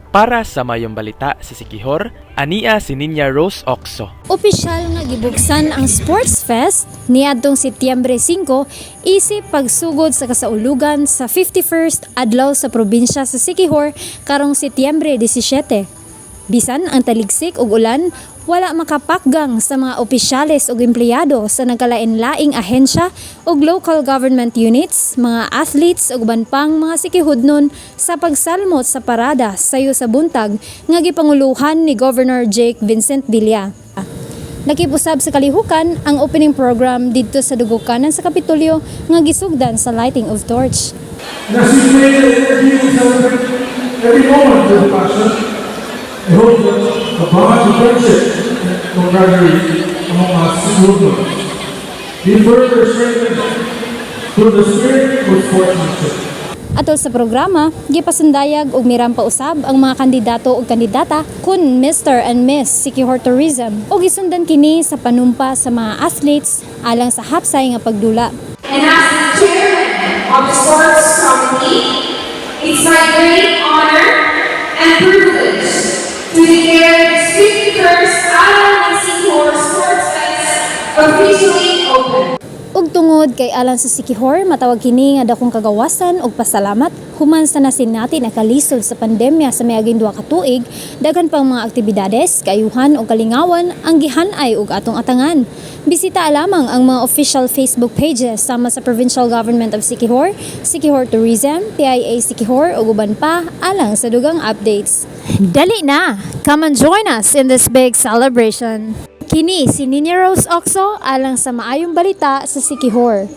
Para sa Maayong Balita sa Siquijor, ania si Ninya Rose Oxo. Opisyal nga gibuksan ang Sports Fest niadtong Setyembre 5 isip pagsugod sa kasaulugan sa 51st Adlaw sa Probinsya sa Siquijor karong Setyembre 17. Bisan ang taligsik ug ulan, wala makapakgang sa mga opisyales ug empleyado sa nagkalain-laing ahensya ug local government units, mga athletes ug uban pang mga Siquijodnon sa pagsalmot sa parada sayo sa buntag nga gipanguluhan ni Governor Jake Vincent Villa. Lakip usab sa kalihukan ang opening program didto sa dugokanan sa Kapitolyo nga gisugdan sa lighting of torch. And as we play the energy we celebrate every moment with passion, I hope that the bonds of friendship and camaraderie among us will be further strengthened through the spirit of sportsmanship. Atol sa programa, gipasundayag og mirampa usab ang mga kandidato ug kandidata kun Mr. and Miss Siquijor Tourism ug gisundan kini sa panumpa sa mga athletes alang sa hapsay nga pagdula. And as the chairman of the Sports Committee, it's my great honor and privilege to declare this 51st Alab ng Siquijor Sports Fest officially open. Ug tungod kay alang sa Siquijor, matawag kini nga dakong kagawasan ug pasalamat human sa nasinati na kalisod sa pandemya sa miaging 2 ka tuig, daghan pang mga aktibidades, kaayuhan ug kalingawan ang gihanay ug atong atangan. Bisita lamang ang mga official Facebook pages sama sa Provincial Government of Siquijor, Siquijor Tourism, PIA Siquijor ug uban pa alang sa dugang updates. Dali na! Come and join us in this big celebration. Kini si Nina Rose Oxo alang sa Maayong Balita sa Siquijor.